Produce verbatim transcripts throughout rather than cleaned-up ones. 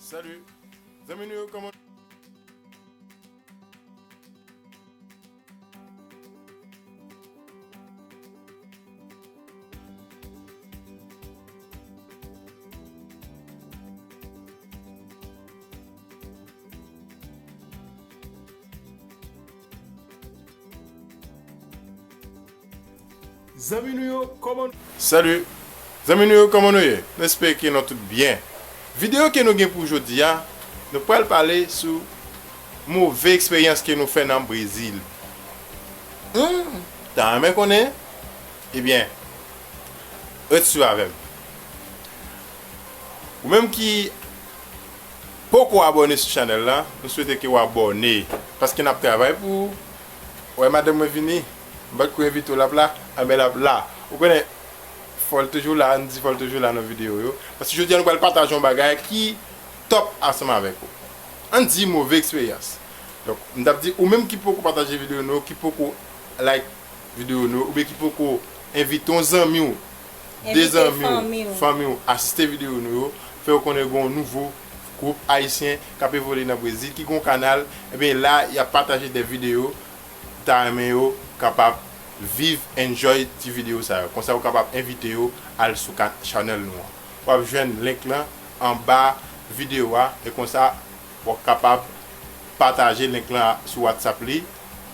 Salut. Zanmi nou yo, kòman? Zanmi nou yo, kòman? Salut. Zanmi nou yo, kòman nou ye? Nou espere ke nou tout byen. Videyo ke nou gen pou jodi a, nou pral pale sou move eksperyans ke nou fè nan Brezil. Hmm, ta renmen konnen? Ebyen, ret swiv avè m. Ou menm ki poko abòne sou chanèl la, nou swete ke w abòne, paske n ap travay pou ou. Wè, madanm mwen vini, m pa t ko envite w, l ap la, anben l ap la. Ou konnen, fò l toujou la, n di fò l toujou la nan videyo yo. Paske jodi a nou pral pataje yon bagay ki top ansanm avèk ou. Ann di move eksperyans. Donk, m t ap di, ou menm ki poko pataje videyo nou, ki poko like videyo nou, oubyen ki poko envite yon zanmi w, de zanmi w, fanmi w, asiste videyo nou yo, fè yo konnen gen yon nouvo gwoup ayisyen k ap evolye nan Brezil, ki gen yon kanal, ebyen la, y ap pataje de videyo, ta renmen yo kapab viv, enjoy ti videyo sa yo. Konsa, ou kapab envite yo al sou ka-, chanèl nou an. W ap jwenn link lan anba videyo a, e konsa, w ap kapab pataje link lan sou WhatsApp li,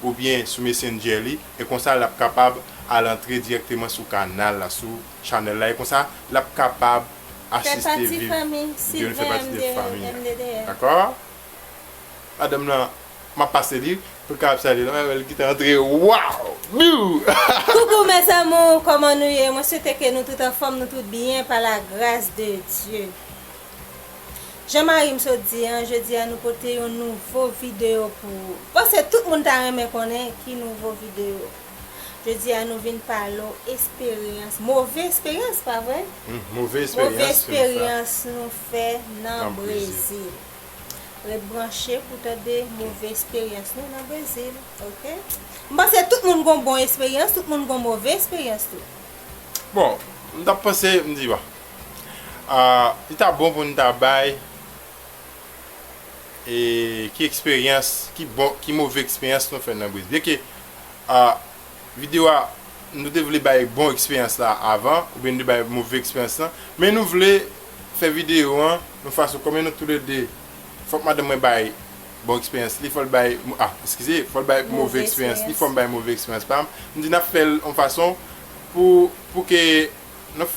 oubyen sou Messenger li, e konsa, l ap kapab al antre dirèkteman sou kanal la, sou chanèl la, e konsa, l ap kapab asiste viv videyo nou, fè pati de fanmi a. Dakò? Madanm nan, m ap pase li pou l kapab salye nou. Wè, wè, li gentan antre. Waw! Biw! Coucou mes amours, kòman nou ye? Mwen swete ke nou tout anfòm, nou tout byen, par la grâce de Dieu. Jan Marie m sot di an, jodi a nou pote yon nouvo videyo pou ou. Panse tout moun ta renmen konnen ki nouvo videyo. Jodi a nou vin pale w esperyans, move esperyans, pa vre? Hmm, move esperyans ke nou fè. Move esperyans nou fè nan Brezil. Ret branche pou tande move esperyans nou nan Brezil, oke? M panse tout moun gon bon esperyans, tout moun gon move esperyans tou. Bon, m t ap panse, m di, bon, ah, li ta bon pou n ta bay, e, ki eksperyans, ki bon, ki move eksperyans nou fè nan Brezil. Byenke, ah, videyo a, nou te vle bay bon eksperyans la avan, oubyen nou te bay move eksperyans lan, men nou vle fè videyo an yon fason, kòm nou toulede, fòk madanm mwen bay bon eksperyans li, fò l bay, ah, eskize, fò l bay move eksperyans li, fò m bay move eksperyans pa m. M di n ap fè l yon fason pou, pou ke nou,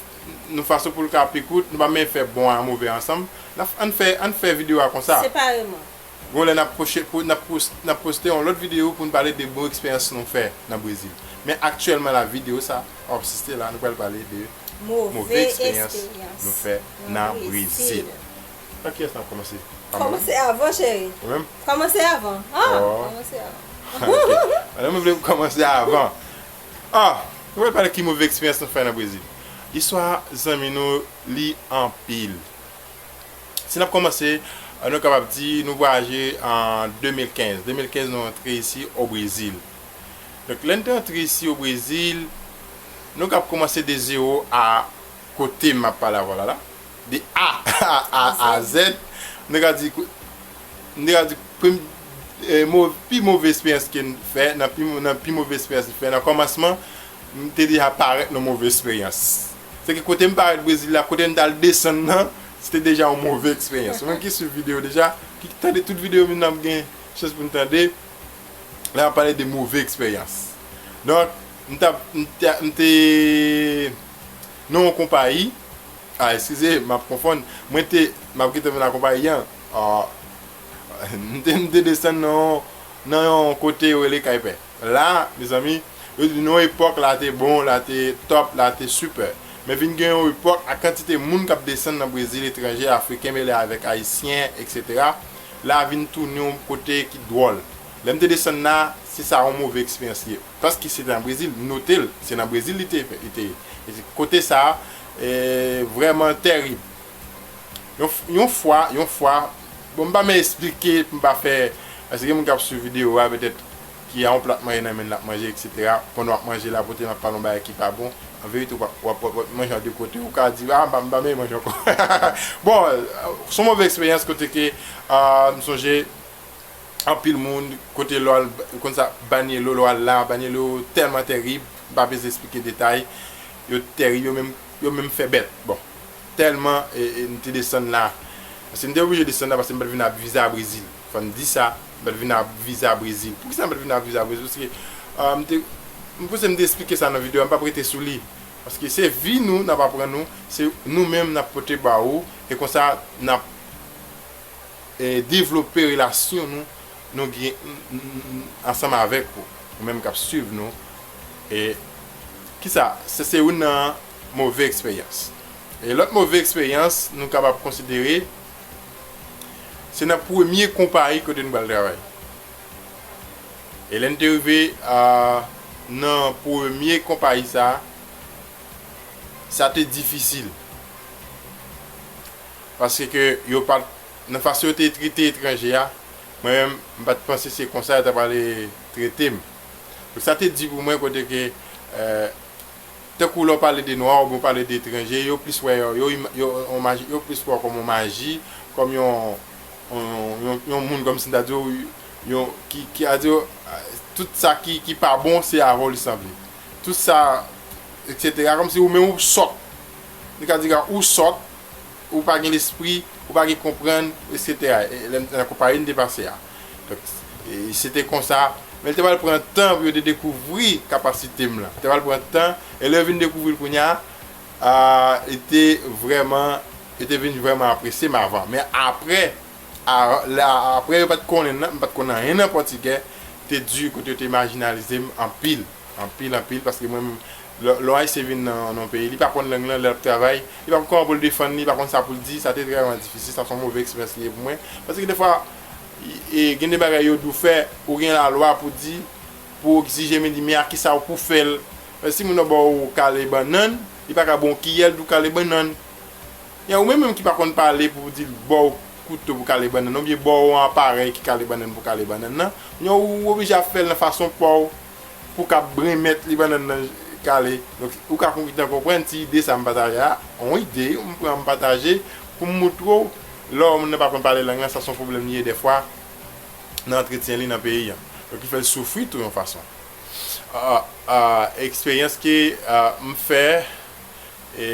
nou fason pou l ka pi kout, nou pa menm fè bon a move ansanm. N ap, ann fè, ann fè videyo a konsa. Separeman. Gon lè n ap poche-, pou, n ap pos-, n ap poste yon lòt videyo pou n pale de bon eksperyans nou fè nan Brezil. Men aktyèlman la, videyo sa, w ap asiste la, nou pral pale de move eksperyans nou fè nan Brezil. Pa kiyès n ap kòmanse? Pa mwen menm? Kòmanse avan, cheri. Ou menm? Kòmanse avan. Ah, kòmanse avan. Ok. Alò, mwen vle kòmanse avan. Ah, nou pral pale ki move eksperyans nou fè nan Brezil. Istwa zanmi nou, li anpil. Si n ap kòmanse, euh, nou kapab di nou vwayaje an de mil kenz. De mil kenz, nou antre isi o Brezil. Donk, lè n te antre isi o Brezil, nou k ap kòmanse de zewo a kote m ap pale avè w la la. De A a, a, a Z. Nou ka di, nou ka di, prem-, eh, mo-, pi move eksperyans ke n fè, nan pi, nan pi move eksperyans n fè, nan kòmansman, m te deja parèt nan move eksperyans. Se ke kote m parèt Brezil la, kote m t al desann nan, se te deja yon move eksperyans. Ou menm ki swiv videyo deja, ki tande tout videyo m ap gen chans pou n tande, la m ap pale de move eksperyans. Donk, m t ap, m te, m te nan yon konpayi, ah, eskize, m ap konfonn, mwen te, m ap kite m nan konpayi an, ah, m te, m te desann nan yon, nan yon kote yo rele Kay Pè. La, mezanmi, yo di nan yon epòk la te bon, la te top, la te sipè. Men vin gen yon epòk, ak kantite moun k ap desann nan Brezil, etranje, afriken, mele avèk ayisyen, etsetera, la vin tounen yon kote ki dwòl. Lè m te desann la, se sa yon move eksperyans li ye. Paske se nan Brezil, m note l, se nan Brezil li te fè, li te ye. E se kote sa, eh, vrèman tèrib. Yon, f-, yon fwa, yon fwa, bon, m pa menm esplike, m pa fè, paske gen moun k ap swiv videyo a, petèt, ki a yon plat manje nan men l ap manje, etsetera. Pandan w ap manje la, pote m ap pale yon bagay ki pa bon, An verite, w ap, w ap, w ap manje an de kote, ou ka di, "Ah, m pa, m pa menm manje ankò." Bon, se yon move eksperyans kote ke, ah, m sonje anpil moun, kote lè w al, konn sa, Banyelo, lè w al la, Banyelo tèlman tèrib, m pa bezwen eksplike detay, yo tèrib, yo menm, yo menm fè bèt. Bon, tèlman, e, e, m te desann la. Paske m te oblije desann la paske m pa t vin ak viza Brezil. Fò n di sa, m pa t vin ak viza Brezil. Poukisa m pa t vin ak viza Brezil? Paske, ah, m te, m panse m te eksplike sa nan videyo a, m p ap rete sou li. Paske se vi nou n ap aprann ou, se nou menm n ap pote ba ou, e konsa n ap, e, devlope relasyon nou, nou gen, n- n- n- ansanm avèk ou, ou menm k ap swiv nou. E kisa? Se, se youn nan move eksperyans. E lòt move eksperyans nou kapab konsidere, se nan premye konpayi kote nou pral travay. E lè n te rive, a, nan premye konpayi sa, sa te difisil. Paske yo pa t, nan fason yo te trete etranje a, mwen menm, m pa t panse se konsa yo ta prale trete m. Donk sa te di pou mwen kote ke, e, tankou lè w pale de nwa oubyen w pale de etranje, yo plis wè yo, yo, yo, yo, yo plis wè w kòm yon maji, kòm yon, yon, yon, yon moun kòmsi m ta di w, yon, ki, ki a di w, tout sa ki, ki pa bon, se avè w li sanble. Tout sa, etsetera, kòmsi ou menm ou sòt. Li ka di, "Gad, ou sòt, ou pa gen lespri, ou pa gen konprann, etsetera." E, lè m nan konpayi m te pase a. Donk, e, se te konsa, men li te pral pran tan pou yo te dekouvri kapasite m lan. Li te pral pran tan, e lè yo vin dekouvri l kounye a, a, li te vrèman, li te vin vrèman apresye m avan. Men apre, a, la, apre yo pa t konnen nan, m pa t konn anyen nan pòtigè, te di kote yo te majinalize m anpil. Anpil, anpil, paske mwen menm, lè, lè yon Ayisyen vin nan, nan yon peyi, li pa konn lang lan, lè l ap travay, li pa konn kòman pou l defann li, li pa konn sa pou l di, sa te vrèman difisil, sa se yon move eksperyans li ye pou mwen. Paske defwa, e, gen de bagay yo di w fè, ou gen lalwa pou di, pou w egzije, men di, men a kisa w pou fè l. Men si moun nan ba w kale bannann, li pa ka ba w kiyè l di w kale bannann. Ya, ou menm menm ki pa konn pale pou di l ba w kouto pou kale bannann, oubyen ba w yon aparèy ki kale bannann pou kale bannann nan, ya, ou oblije ap fè l nan fason pa w pou w kab renmèt li bannann nan kale. Donk, ou ka konn gentan konprann ti ide sa m pataje a, yon ide m pran m pataje pou m moutre w, lè yon moun nan pa konn pale lang lan, sa se yon pwoblèm li ye dèfwa nan antretyen li nan peyi a. Donk, li fè l soufri tou yon fason. A, a, eksperyans ke, a, m fè, e,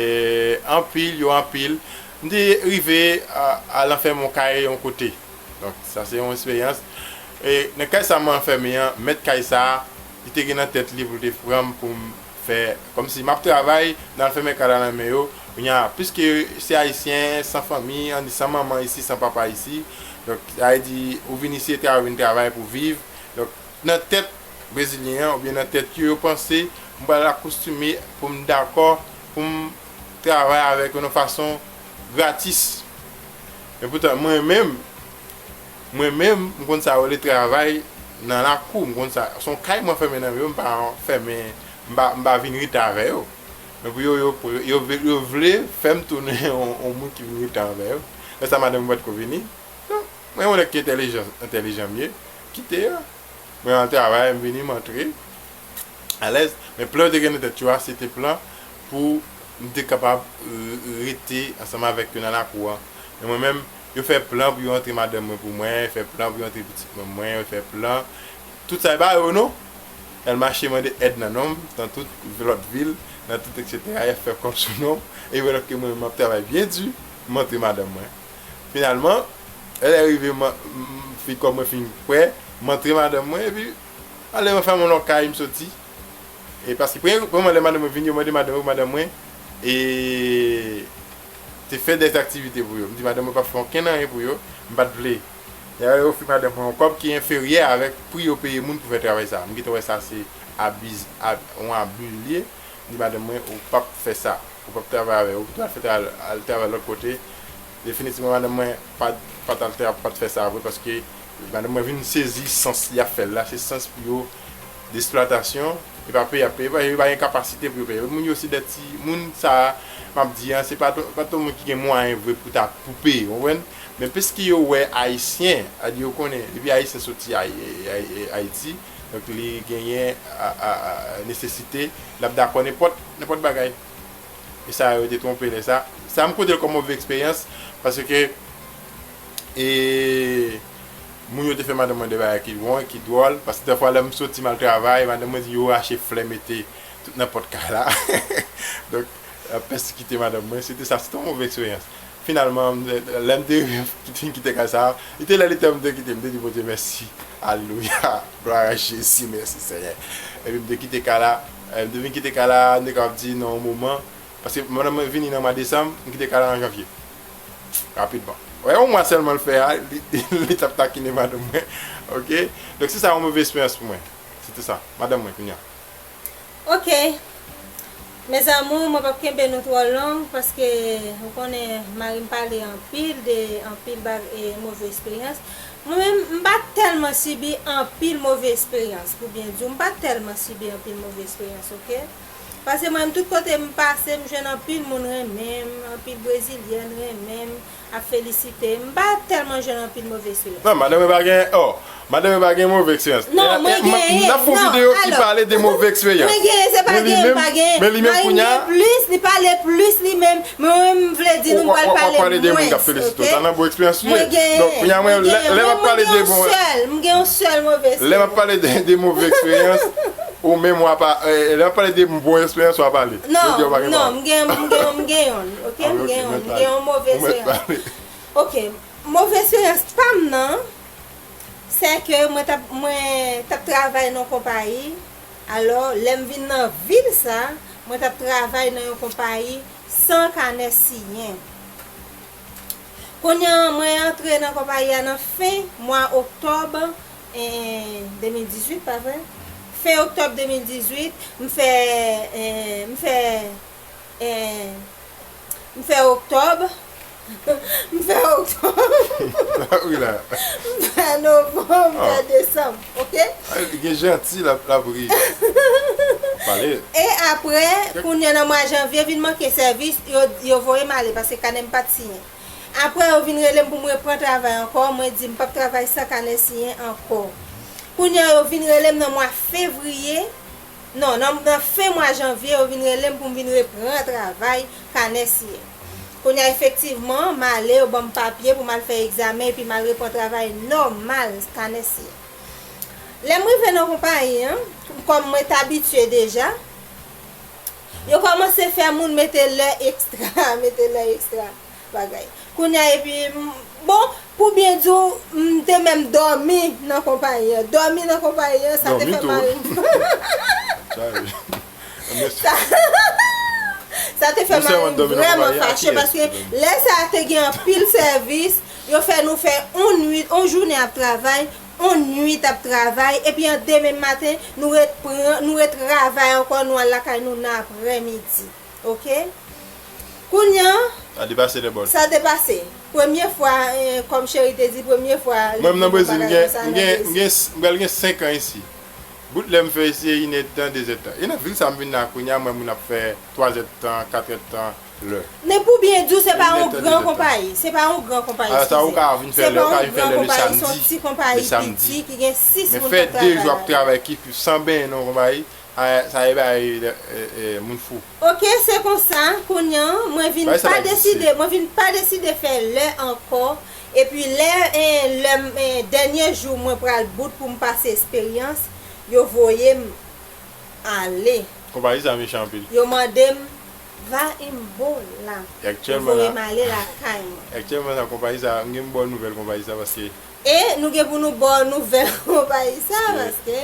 anpil, yo anpil. M te rive, a, al anfèmen yon kay yon kote. Donk, sa se yon eksperyans. E, nan kay sa m anfèmen an, mèt kay sa, li te gen nan tèt li pou l te pran m pou m fè, kòmsi m ap travay, m al fèmen kay la nan men yo. Kounye a, piske se Ayisyen, san fanmi, ann di san manman isi, san papa isi. Donk, sa vle di, ou vin isi, e travay, ou vin travay pou viv. Donk, nan tèt Brezilyen an, oubyen nan tèt yo, yo panse m pral akostime pou m dakò pou m travay avèk yo nan fason gratis. Men poutan, mwen menm, mwen menm, m konn sa yo rele travay nan lakou, m konn sa. Se yon kay mwen fèmen nan men yo, m pa fèmen, m pa, m pa vin rete avè yo. Men pou yo, yo, yo, yo vle fè m tounen yon, yon moun ki vin rete avè yo. Lè sa madanm mwen pa t ko vini. Non, mwen yon nèg ki entèlijan, entèlijan m ye, kite yo. Mwen al travay, m vini, m antre alèz. Men plan yo te gen nan tèt yo a, se te plan pou m te kapab, e, rete ansanm avèk yo nan lakou an. Men mwen menm, yo fè plan pou yo antre madanm mwen pou mwen, yo fè plan pou yo antre pitit mwen, mwen, yo fè plan. Tout sa e pa yo non. Y al mache mande èd nan non m, nan tout lòt vil, nan tout etsetera, y ap fè kòb sou non m. E yo wè lòt ke mwen menm m ap travay byen di, m antre madanm mwen. Finalman, lè rive, m, m, fi kòb mwen fin prè, m antre madanm mwen, epi, alè mwen fèmen yon lòt kay, m soti. E paske premye, premyèman, lè madanm mwen vini, yo mande madanm mwen pou madanm mwen, e, te fè dèzaktivite pou yo. M di madanm mwen p ap fè okenn anyen pou yo, m pa t vle. Yo ofri madanm mwen yon kòb ki enferyè avèk pri yo peye moun pou fè travay sa. M gentan wè sa se abiz, ab, yon abi l ye. M di madanm mwen, ou p ap fè sa. Ou p ap travay avè yo. Ou pito al fè travay, al travay lòt kote. Definitivman, madanm mwen pa, pa t al tra-, pa t fè sa vre paske madanm mwen vin sezi sans li ap fè l la. Se sans pou yo desplwatasyon. E pa peye y ap peye. Yo pa gen kapasite pou yo peye. Moun yo se de ti, moun sa a, m ap di a, se pa to-, pa tout moun ki gen mwayen vre pou ta, pou peye, w konprann? Men piske yo wè Ayisyen, a di yo konnen, depi Ayisyen soti Ay-, Ay-, Ay-, Ayiti, donk li genyen a, a, a, nesesite, l ap dakò nenpòt nenpòt bagay. E sa yo te twonpe lè sa. Sa m konte l kòm move eksperyans, paske e, moun yo te fè madanm mwen de bagay ki bon, ki dwòl, paske dèfwa lè m soti m al travay, madanm mwen di yo rache flè mete tout nan pòt kay la. Donk, ap pèsekite madanm mwen, se te sa, se te yon move eksperyans. Finalman, lè m te fin kite kay sa, li te lè li te m te kite, m te di Bondye mèsi. Alelouya. Glwa a Jezi, mèsi Senyè. Epi m te kite kay la, e, m te vin kite kay la, m te kapab di nan yon moman, paske madanm mwen vini nan mwa desanm, m kite kay la nan janvye. Rapidman. Wè, yon mwa sèlman l fè a, li, li t ap takine madanm mwen. Oke? Donk, se sa yon move esperyans pou mwen. Se te sa. Madanm mwen, kounye a. Ok. Mes amours, mwen p ap kenbe nou twò long, paske ou konnen mari m pale anpil de anpil bag, e, move esperyans. Mwen menm, m pa tèlman sibi anpil move esperyans, pou byen di w, m pa tèlman sibi anpil move esperyans, oke? Paske mwen menm, tout kote m pase, m jwenn anpil moun renmen m, anpil brezilyèn renmen m, ap felisite m. M pa tèlman jwenn anpil move esperyans. Non, madanm mwen pa gen, oh, madanm mwen pa gen move eksperyans. Non, mwen genyen. N ap fè yon videyo ki pale de move eksperyans. Mwen genyen, se pa genyen, pa genyen. Men li menm kounye a, gen plis, li pale plis li menm. Mwen menm, m vle di nou pral pale de moun k ap felisite w. Sa nan bon eksperyans li ye. Donk, kounye a, mwen, lè, lè m ap pale de bon, m gen yon sèl move eksperyans. Lè m ap pale de, de move eksperyans, ou menm w ap, eh, lè m ap pale de bon eksperyans, w ap pale. Non, non, m gen, m gen, m gen yon, ok? M gen yon, m gen yon move eksperyans. Ok, move eksperyans pa m nan, se ke mwen t ap, mwen t ap travay nan yon konpayi. Alò, lè m vin nan vil sa, mwen t ap travay nan yon konpayi san kanè siyen. Kounye a, mwen antre nan konpayi a nan fen mwa oktòb, eh, de mil dizuit, pa vre? Fen oktòb de mil dizuit, m fè, eh, m fè, eh, m fè oktòb, m fè oktòb, wi la, m fè novanm, m fè desanm, ok? A, li gen janti, l ap, l ap ri. Pale. E apre, kounye a nan mwa janvye, vin manke sèvis, yo, yo voye m ale, paske kanè m pa t siyen. Apre, yo vin rele m pou m repran travay ankò. Mwen di m p ap travay san kanè siyen ankò. Kounye a, yo vin rele m nan mwa fevriye. Non, nan, nan fen mwa janvye, yo vin rele m pou m vin repran travay kanè siyen. Kounye a, efektivman, m ale, yo ban m papye pou m al fè egzamen, epi m al repran travay nòmal kanè siyen. Lè m rive nan konpayi an, kòm mwen t abitye deja, yo kòmanse fè moun mete lè ekstra, mete lè ekstra bagay. Kounye a, epi, m, bon, pou byen di w, m te menm dòmi nan konpayi an. Dòmi nan konpayi an, sa te fè mari m. Sa, sa te fè mari m vrèman fache, paske lè sa a te gen anpil sèvis, yo fè nou fè on nwit, on jounen ap travay, on nwit ap travay, epi an demen maten, nou ret pran, nou ret travay ankò, nou al lakay nou nan aprèmidi. Ok? Kounye a, sa depase lè bòl. Sa depase. Premye fwa, eh, kòm Cheri te di, premye fwa li viv yon bagay konsa nan Brezil. Mwen menm nan Brezil, m gen, m gen, m gen, m pral gen senk an isi. Bout lè m fè isi, e inèdtan, dezèdtan. E nan vil sa m vin la kounye a, m wè moun ap fè twazèdtan, katrèdtan lè. Men pou byen di w, se pa yon gran konpayi. Se pa yon gran konpayi, eskize. Se pa yon gran konpayi, se yon ti konpayi piti ki gen sis moun k ap travay ladan l. Men fè de jou ap travay ki san benyen nan yon konpayi, a, sa e bay, e, e, moun fou. Ok, se konsa, kounye a, mwen vin pa deside, mwen vin pa deside fè lè ankò. Epi lè, e, lè m, e, dènye jou mwen pral bout pou m pase esperyans, yo voye m ale. Konpayi sa mechan anpil. Yo mande m, "Va embora." Yo voye m ale lakay mwen. E aktyèlman sa, konpayi sa, m gen pou ba w nouvèl konpayi sa, paske e nou gen pou nou ba w nouvèl konpayi sa, paske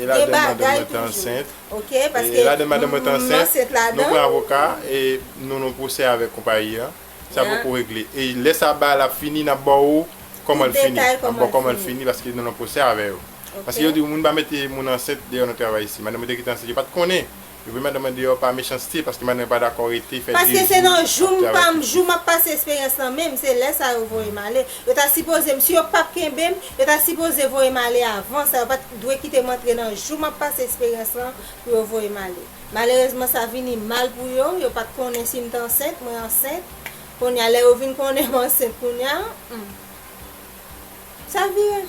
gen bagay toujou. Ok, paske m ansent ladan. Nou pran avoka, e nou nan pwosè avèk konpayi a. Sa poko regle. E lè sa bagay la ap fini, n ap ba w kòman l fini. N ap ba w kòman l fini, paske nou nan pwosè avè yo. Paske yo di moun pa mete moun ansent deyò nan travay isi. Madanm mwen te kite ansent, yo pa t konnen. Yo voye madanm mwen deyò pa mechanste, paske madanm mwen pa dakò rete fè de jou ap travay. Paske se nan jou m pa, jou m ap pase esperyans lan menm, se lè sa yo voye m ale. Yo ta sipoze m, si yo p ap kenbe m, yo ta sipoze voye m ale avan sa. Yo pa t dwe kite m antre nan jou m ap pase esperyans lan pou yo voye m ale. Malerezman, sa vini mal pou yo. Yo pa t konnen si m t ansent, mwen ansent. Kounye a, lè yo vin konnen m ansent kounye a, hmm. Sa vire.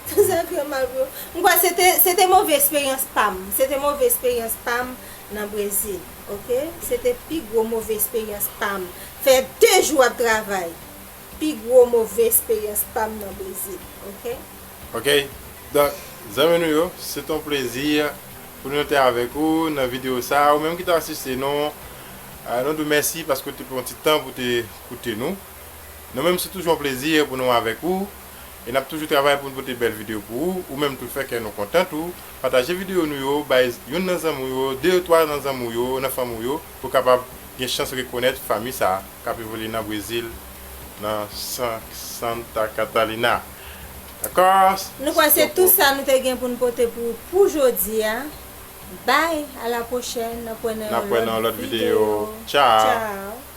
Sa vire mal pou yo. M kwè se te, se te move esperyans pa m. Se te move esperyans pa m. nan Brezil, oke? Se te pi gwo move esperyans pa m. Fè de jou ap travay. Pi gwo move esperyans pa m nan Brezil, oke? Ok. Donk, zanmi nou yo, se te yon plezi pou nou te avèk ou nan videyo sa a. Ou menm ki te asiste nou, eh, nou di w mèsi paske w te pran ti tan pou te koute nou. Nou menm, se toujou yon plezi pou nou avèk ou. E n ap toujou travay pou n pote bèl videyo pou ou. Ou menm tou, fè kè nou kontan tou. Pataje videyo nou yo, bay youn nan zanmi w yo, de, twa nan zanmi w yo, nan fanmi w yo, pou kapab gen chans rekonèt fanmi sa a k ap evolye nan Brezil, nan Sa- Santa Catarina. Dakò? Nou kwè se tou sa nou te gen pou n pote pou, pou jodi a. Bye, a la pwochèn, n ap wè nan yon lòt videyo. Tchaw.